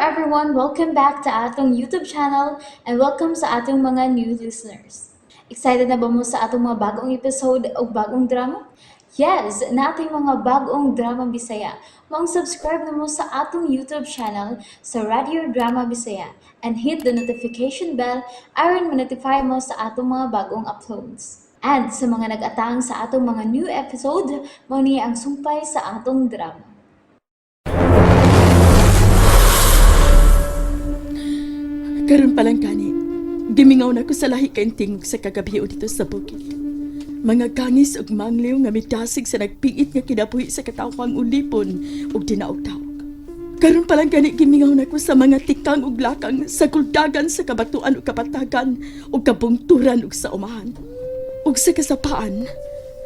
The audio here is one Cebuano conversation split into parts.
everyone! Welcome back to atong YouTube channel and welcome sa atong mga new listeners. Excited na ba mo sa atong mga bagong episode o bagong drama? Yes, nating mga bagong drama Bisaya. Maong subscribe na mo sa atong YouTube channel sa Radio Drama Bisaya and hit the notification bell aron ma-notify mo sa atong mga bagong uploads. And sa mga nag-atang sa atong mga new episode, mao ni ang sumpay sa atong drama. Karon pa lang kani, gimingaw na ko sa lahi kay tingog sa kagabi o dito sa bukid. Mga gangis ug mangliw nga midasig sa nagpiit nga kinabuhi sa katawhang ulipon ug dinaog-daog. Karon pa lang gani gimingaw na ko sa mga tikang ug lakang sa kuldagan sa kabatuan ug kapatagan ug kabungturan ug sa umahan ug sa kasapaan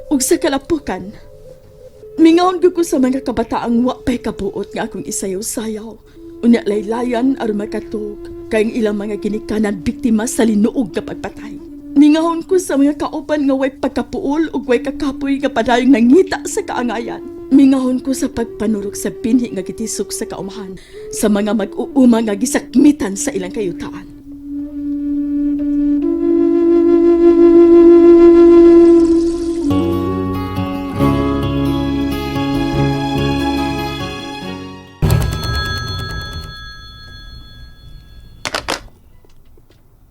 ug sa kalapukan. Mingawon gyud ko sa mga kabataang wa pa'y kabuot nga akong isayaw-sayaw. Unya laylayan aron makatug kay ang ilang mga ginikanan biktima sa linuog nga pagpatay. Mingahon ko sa mga kauban nga way pagkapuol ug way kakapoy nga padayong nangita sa kaangayan. Mingahon ko sa pagpanurok sa binhi nga gitisok sa kaumahan sa mga mag-uuma nga gisakmitan sa ilang kayutaan.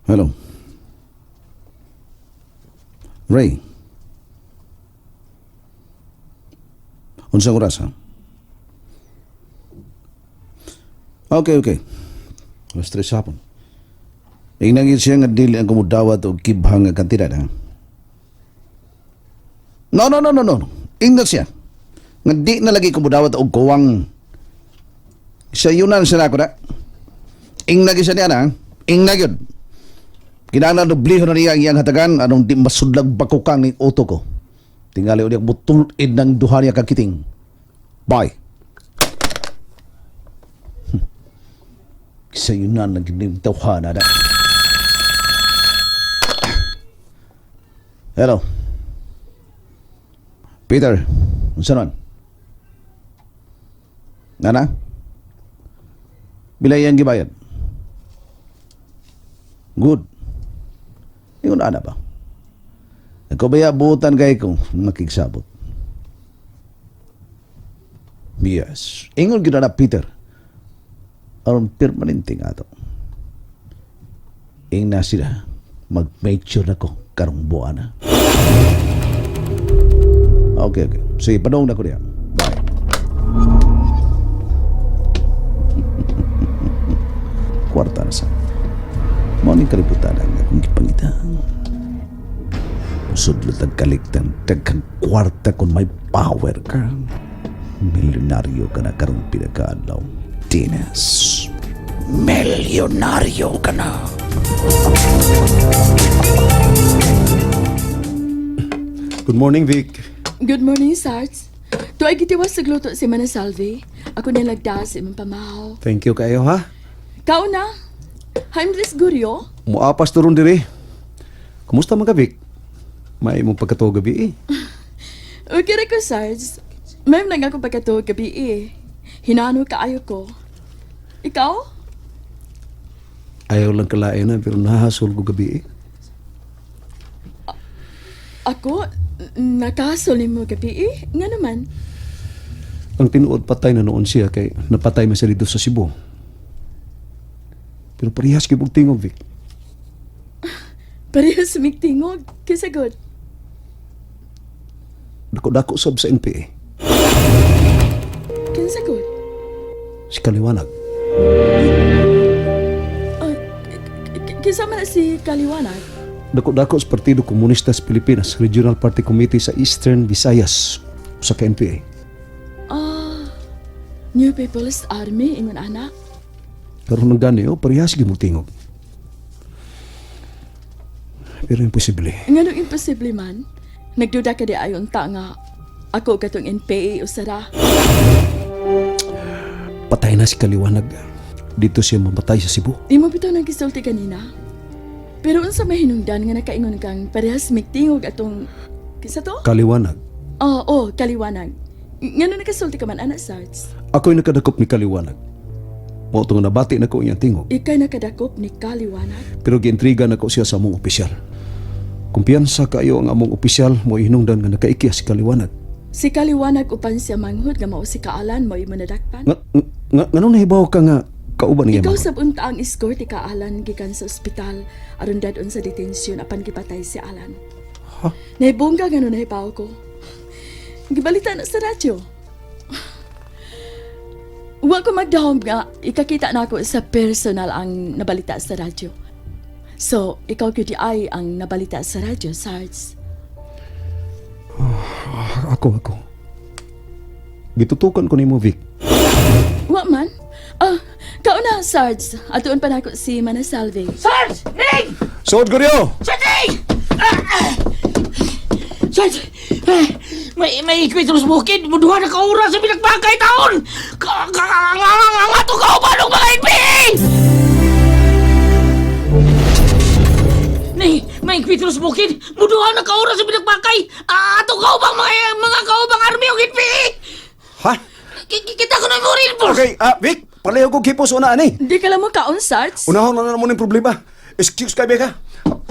Hello. Ray. Unsang oras ha? Okay, okay. Alas 3 sa hapon. Ingnangin siya nga dili ang kumudawat o kibhang nga kantidad ha? No, no, no, no, no. Ingnan siya. Nga di na lagi kumudawat og kuwang. Siya yunan siya na ako na. Ingnagi siya niya na. Ingna yun. Kinahanglan dobliho na niya ang iyang hatagan anong di masudlag bakukang ning uto ko. Tingali unya mutulid ng duha niya kakiting. Bye. Sa yunan lang gining tawhana na. Hello. Peter, unsa man? Nana? Bila iyang gibayad? Good. Ingon ana ba? Ikaw ba buutan kay ko makigsabot? Yes. Ingon gyud na Peter. Aron permanente nga to. Ingna sila mag-mature na ko karong buwan na. Okay, okay. Sige, panong na ko diya. Bye. Kwarta na sa. Mao ning kalibutan ang akong gipangita. Sudlot ang kaligtan, daghang kwarta kung may power ka. Milyonaryo ka na karong pinakaadlaw. Dinas, milyonaryo ka na. Good morning, Vic. Good morning, Sarge. Tuay gitiwas sa gluto si Mana Salve. Ako nilagda sa imong pamahaw. Thank you kayo, ha? Kao na. Heimlich Guryo. Muapas turon diri. Kumusta man ka, Vic? May imong pagkatuo gabi eh. Okay ra ko, Sarge. May nang ako pagkatuog gabi eh. Hinano kaayo ko. Ikaw? Ayaw lang kalain na, pero nahasol ko gabi eh. Ako? Nakasol nimo gabi eh. Nga naman. Ang tinuod patay na noon siya kay napatay man siya dito sa Cebu. Pero parehas kay tingog, Vic. Parehas sumigtingog. Kisagot. Dako-dako sab sa NPA. Kinsagot. Si Kaliwanag. Uh, kinsa man na si Kaliwanag? Dako-dako sa Partido Komunista sa Pilipinas, Regional Party Committee sa Eastern Visayas, usa ka NPA. Ah, New People's Army, ingon anak. Karon ng gani, oh, parehas gyud mong tingog. Pero imposible. Nganong imposible man, nagduda ka di ayon ta nga ako katong NPA usara. Patay na si Kaliwanag. Dito siya mamatay sa Cebu. Imo bitaw nang gisulti kanina. Pero unsa may hinungdan nga nakaingon kang parehas migtingog atong kinsa to? Kaliwanag. Oh, oh, Kaliwanag. Ngano nakasulti ka man ana, Sarge? Ako'y nakadakop ni Kaliwanag. Mao to nga nabati nako iyang tingog. Ikay nakadakop ni Kaliwanag. Pero giintriga nako siya sa among opisyal. Kumpiyansa kayo ang among opisyal mo hinungdan nga nakaikiya si Kaliwanag. Si Kaliwanag upan siya manghud nga mao si Kaalan mo imo nadakpan. Nga, nga, nganong nahibaw ka nga kauban niya? Ikaw Manghod? sab unta ang escort ni Kaalan gikan sa ospital aron dadon sa detensyon apan gipatay si Alan. Ha? Nahibongga nga no nahibaw ko. Gibalita na sa radyo. Wa ko magdahom nga ikakita na ako sa personal ang nabalita sa radyo. So, ikaw gyud di ay ang nabalita sa radyo, Sarge. Ah, ako, ako. Gitutukan ko nimo, Vic. Wa man. Ah, kauna, Sarge. Atuon pa nako si Manasalve. Sarge! Ning! Suod ko riyo! Sarge! Ah, ah. Sarge! Eh, may ikwit sa bukid. Muduha na ka oras sa pinagbangkay taon! Ka ka nga nga nga nga to kauban og mga NPA! Ni, may ikwit sa bukid. Muduha na ka oras sa pinagbangkay. Ah, ato kaubang mga kaubang army og NPA! Ha? Kita ko na mo reinforce. Okay, ah, Vic, palayo ko kipos una ani. Di ka lang mo kaon, Sarge. Unahon na naman yung problema. Excuse kay Becca.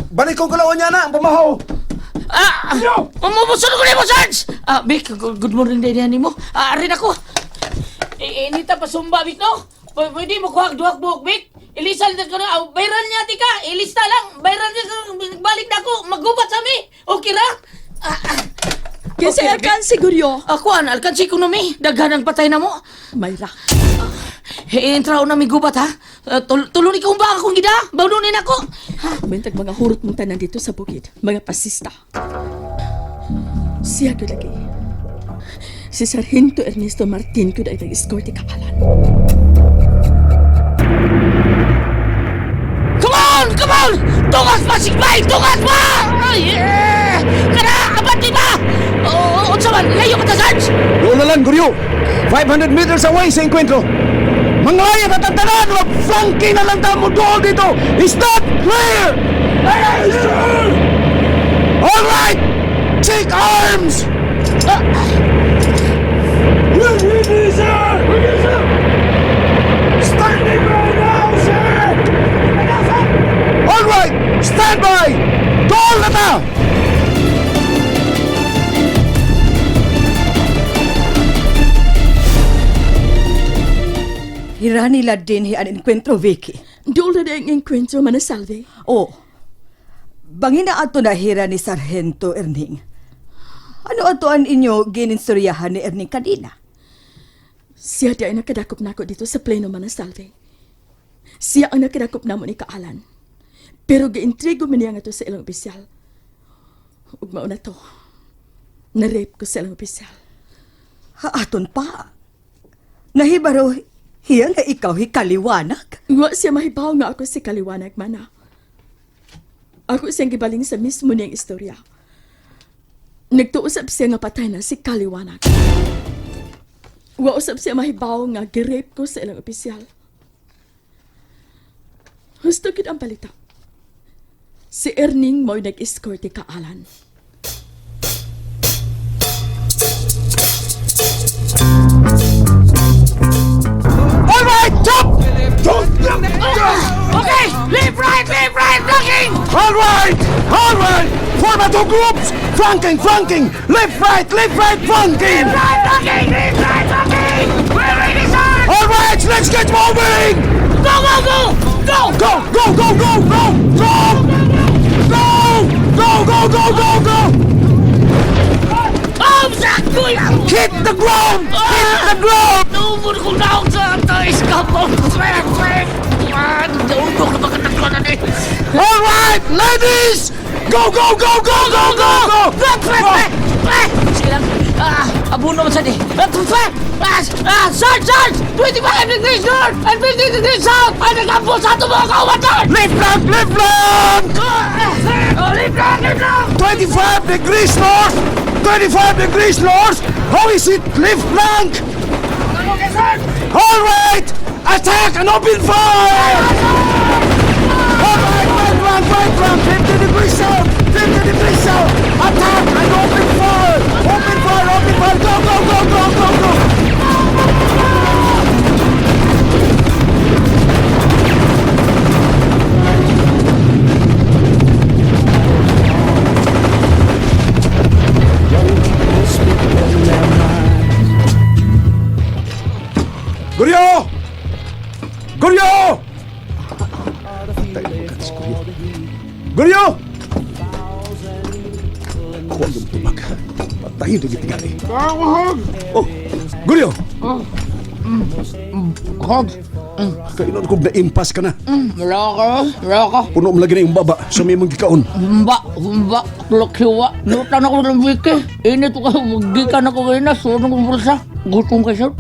Balik ko kalawan niya na, ang pamahaw. Ah! Umubuson ko nimo, Sarge! Ah, Vic, good morning day mo. Ah, arin ako. Eh, inita pa sumba, Vic, no? Pwede mo kuhag duhak buhok, Vic? Ilisal na ko na. Ah, viral niya, tika. Ilista lang. Viral niya. Balik na ako. Magubat sa mi. Okay ra? Ah, ah. Kasi Okay, okay, siguryo. Ako, an, alkansi ko numi. Daghan ang patay na mo. Mayra. Eh, entra na mi gubat, ha? Ah, tulong ikaw ba akong gida? Bawnunin ako. Ha? Bintag mga hurot mong tanan dito sa bukid. Mga pasista. Siya ko lagi. Si Sargento Ernesto Martin ko ay nag-escort ni Kaalan. Come on! Come on! Tungas pa, sigbay! Tungas pa! Ay, yeah! Kana! Abante ba? Oo, unsa man? Layo ka ta, Sarge! Doon na lang, Guryo. 500 meters away sa enkwentro. Manglaya na tantanan! Flanking na lang tamo doon dito! Is that clear? Yes, sir! All right! Take arms! Ready, sir! Ready, sir! Standing by now, sir! All right! Stand by! Doon na ta! Hira nila din hi an enkwentro, Vicky. Doon na ang enkwentro, Manasalve. O, bangina ato na hira ni Sargento Erning. Ano ato an inyo gininsuryahan ni Erning kanina? Siya di ay nakadakop nako dito sa pleno, Manasalve. Siya ang nakadakop namo ni Kaalan. Pero giintrigo man niya nga to sa ilang opisyal. Ug mao na to. Na-rape ko sa ilang opisyal. Haaton pa. Nahibaro, hiya nga ikaw hikaliwanag. Wa siya mahibaw nga ako si Kaliwanag mana. Ako siyang gibaling sa mismo niyang istorya. Nagtuusap siya nga patay na si Kaliwanag. Wa usap siya mahibaw nga girape ko sa ilang opisyal. Husto gid ang balita. Si Erning mo'y nag-escort ni Kaalan. All right, jump! Jump! Jump! Okay! Left, right, blocking! All right! All right! Form into groups! Flanking, flanking! Left, right, flanking! Right, blocking! Left, right, blocking! We're ready, sir! All right, let's get moving! Go, go, go! Go! Go, go, go, go, go! Go! Go! Go, go, go, go, go! Oh, sakto yan! Hit the ground! Hit the ground! Naubod kong naog sa tais kapong! Swek, swek! Ah, naubod na makataklo na ni! All right, ladies! Go, go, go, go, go, go, go! Swek, swek, swek! Swek! Sige lang. Ah, abuno man sa di. Ah, swek! Ah, ah, Sarge, Sarge! 25 degrees north and 50 degrees south! Ay, nagkampo sa ato mga kaubatan! Left flank, left flank! Ah, oh, left flank, left flank! 25 degrees north! 25 degrees north! How is it left flank? Okay, Sarge! All right! Attack and open fire! All right, right flank, right flank, 50 degrees south, 50 degrees south! Attack and open fire! Open fire, open fire! Go, go, go, go, go, go! Guryo! Kuha yung tubag. Patayin na gitingali. Oh, Guryo! Hog. Kailan kong na-impas ka na. Wala ka, wala ka. Puno mo lagi na yung baba sa may mong gikaon. Humba, humba, kulakhiwa. Nutan ako ng wiki. Init ko, magikan ako ngayon na. Sunog ng bulsa. Gutom kayo, sir.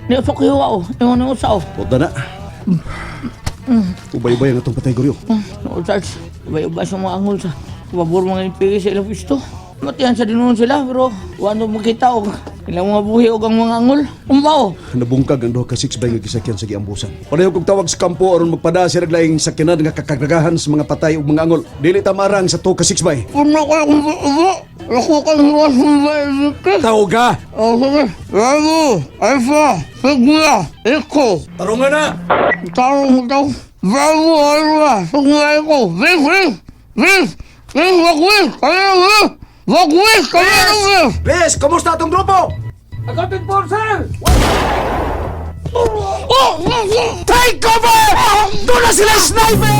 Di sa kiwa, oh. Iwan mo sa, oh. Punta na. Ubay-ubay ang atong patay, Guryo. No, Sarge. Ubay-ubay sa mga angol sa. Pabor mga NPA sa ilang pisto. Matiyan sa dinuon sila, pero wala mo makita og ilang mga buhi og ang mga angol. Umba, oh. Nabungkag ang duha ka 6 by nga gisakyan sa giambusan. Pareho kog tawag sa kampo aron magpada sila laing sakyanan nga kakagragahan sa mga patay ug mga angol. Dili tamarang sa 2 ka 6 by. Puno ko yung ubo. Ako kang hiwas humba, wiki. Tawag ka! Oh, sige. Bravo, Alpha, Sigma, Echo. Tarungan na! Tarong daw. Bravo, Alpha, Sigma, Echo. Vic, Vic, Vic, Vic, wag Vic, kaya Vic. Wag Vic, kaya Vic. Les, kumusta atong grupo? Oh, oh, oh. Take cover! Doon na sila sniper!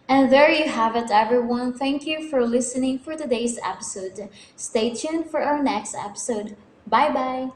And there you have it, everyone. Thank you for listening for today's episode. Stay tuned for our next episode. Bye bye.